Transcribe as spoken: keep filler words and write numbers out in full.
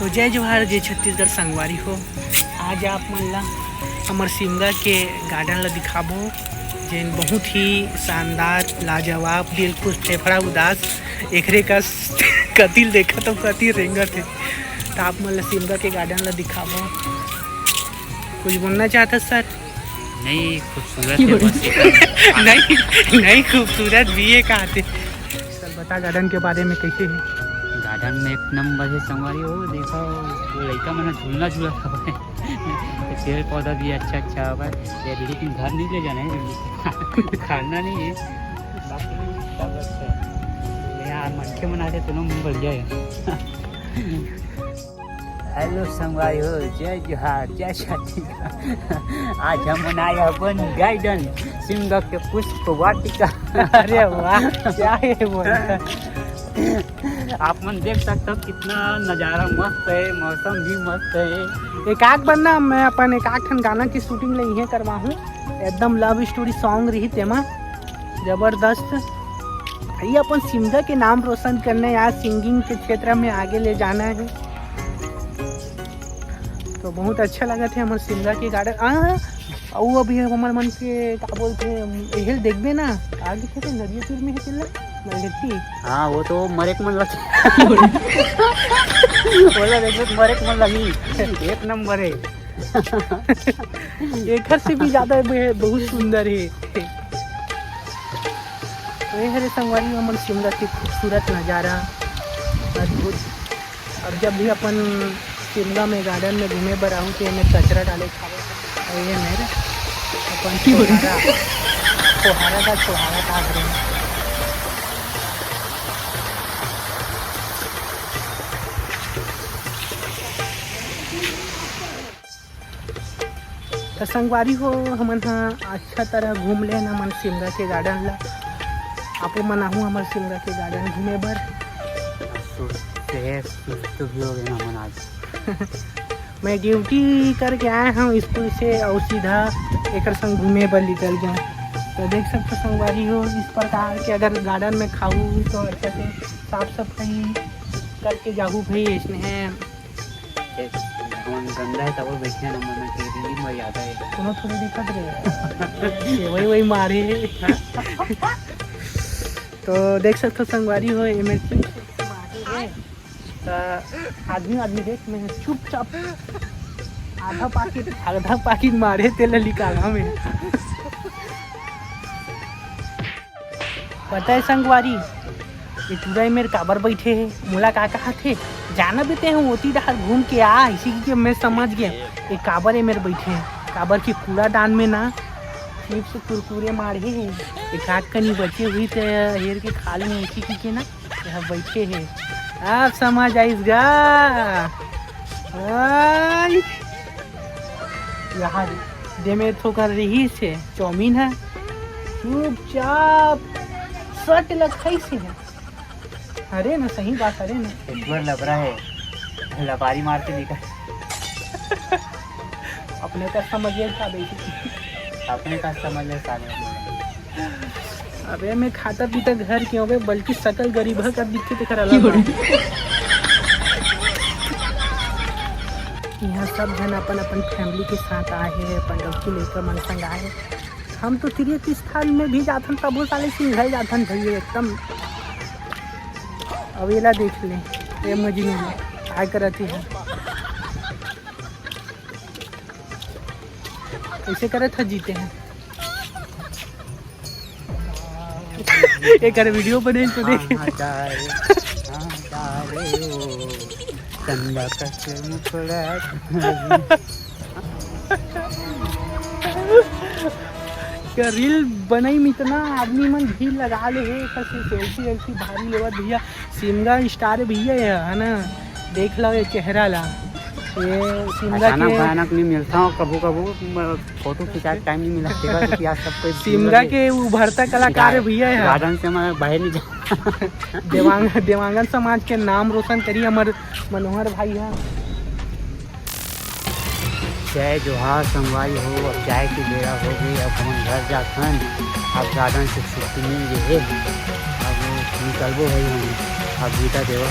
तो जय जोहार, जय छत्तीसगढ़ संगवारी हो। आज आप मन ला हमर सिमगा के गार्डन ला दिखाबो, जेन बहुत ही शानदार, लाजवाब, दिल खुश, फेफड़ा उदास, एकरे कस कतिल देखत हो, कतिल रेंगत हे। तो आप मन ला सिमगा के गार्डन ला दिखाबो। कुछ बोलना चाहता सर? नहीं, खूबसूरत है बस। नहीं, नहीं, खूबसूरत भी है, कहा थे। सर, बता, गार्डन के बारे में कैसे है? गार्डन में एक नंबर है संगवारी हो, देखो, वो लड़का मन झूलना झूला था भाई। पेड़ पौधा भी अच्छा अच्छा हवय, ये लेकिन घर नहीं ले जाना है, खाना नहीं है, बाकी सब अच्छा है। यहाँ मनखे मन आथे, दोनों मन बढ़िया है। हेलो संगवारी हो, जय जोहार, जय छत्तीसगढ़। आज हम आए अपन गार्डन सिमगा के पुष्प वाटिका। अरे वाह, क्या है बोलता? आप मन देख सकते हो कितना नजारा मस्त है, मौसम भी मस्त है। एक आध बार ना मैं अपन एक आध ठन गाना की शूटिंग ले इहें करवाहूँ, एकदम लव स्टोरी सॉन्ग रही तेमा जबरदस्त। भाई अपन सिमगा के नाम रोशन करना है यार, सिंगिंग के क्षेत्र में आगे ले जाना है। तो बहुत अच्छा लगा थे हमर सिमगा के गार्डन। आ, अउ अभी हमर मन के का बोलथे, एहल देखबे ना, आगे थे तो नरिया तीर में है चिल्ला, नरिया। हाँ, वो तो मरे के मन लगी। बोला देखबे तो मरे के मन लगी, एक नंबर है। एकर से भी ज्यादा बे-, बहुत सुंदर है। तो ये हरे संगवारी हमर सिमगा के खूबसूरत नजारा, अद्भुत। अब जब भी अपन सिमगा में गार्डन में घूमे बर आहू तो एमे कचरा डाले खावे, और ये मेरे अपन छोहारा, छोहारा का छोहारा का हरे। त संगवारी हो, हमन ह अच्छा तरह घूम लेन हमन सिमगा के गार्डन ला। आपो मन आहू हमर सिमगा के गार्डन घूमे बर। सुस्त है, सुस्त भी हो गए हमन आज। मैं ड्यूटी करके आए हूँ स्कूल से और सीधा एकर संग घूमे बर निकल गया। तो देख सकते हो संगवारी हो, इस प्रकार के अगर गार्डन में खाऊ तो अच्छा से साफ सफाई करके जाहू भाई। इसने हमन गंदा है तब बैठे ना मन के रिलीफ में ज्यादा है। कोनो थोड़ी दिक्कत रे। वही वही मारे। तो देख सकते हो संगवारी हो, एमे चिप्स मारे है। त आदमी आदमी देख, मैं चुपचाप आधा पाकिट, आधा पाकिट मारे तेला निकाला मैं। पता है संगवारी, ये टूरा मेर काबर बैठे हे, मोला का कहा थे, जाना भी ते हूँ ओती डहर घूम के आ, इसी के मैं समझ गया ये काबर ये मेर बैठे हे। काबर के कूड़ादान में ना चिप्स कुरकुरे मारे हे, एक आध कनी बचे हुई ते हेर के खा लें इसी के ना। यहाँ बैठे हे, आप समझ आइस गा। आई। यहाँ जेमे थोकर रही से चाउमीन है, चुपचाप सट लग खाई से है। अरे ना, सही बात, अरे ना। एक बार लबरा है, लबारी मार के निकल। अपने का समझ ले का बेटी। अपने का समझ ले साले। अबे मैं खाता पीता घर के हवे, बल्कि सकल गरीब ह कर दिखे तेकर अलग बात। यहाँ सब झन अपन अपन फैमिली के साथ आए हैं, अपन डौकी लइका मन संग आए हैं। हम तो तीर्थ स्थान में भी जाथन तबो साले सिंघल जाथन भैया एकदम। अब एला देख ले, ए मजनू ला, काय करत हे? कैसे करत ह जीते हैं? एकर वीडियो बने तो देख। हाँ, हाँ, जा रे, हाँ, जा रे, ओ, चंदा का मुखड़ा। क्या रील बनाई में इतना आदमी मन भीड़ लगा ले हे, एकर से सेल्फी वेल्फी भारी लेवत भैया। सिमगा स्टार भैया ये है ना, देख लो ये चेहरा ला। ये सिमगा अचानक के भयानक नहीं मिलता हूँ, कभू कभू म-, फोटो खिंचा के टाइम नहीं मिला, तेरा तो क्या सब कोई सिमगा के उभरता कलाकार है भैया ये। गार्डन से मैं बाहर नहीं जा। देवांग, देवांगन समाज के नाम रोशन करी हमर मनोहर भाई है। जय जोहार संगवारी हो, अब जाए के बेरा हो गई, अब हमन घर जाथन। अब गार्डन से छुट्टी मिल गई है, अब निकलबो भाई हम, अब विदा देवा।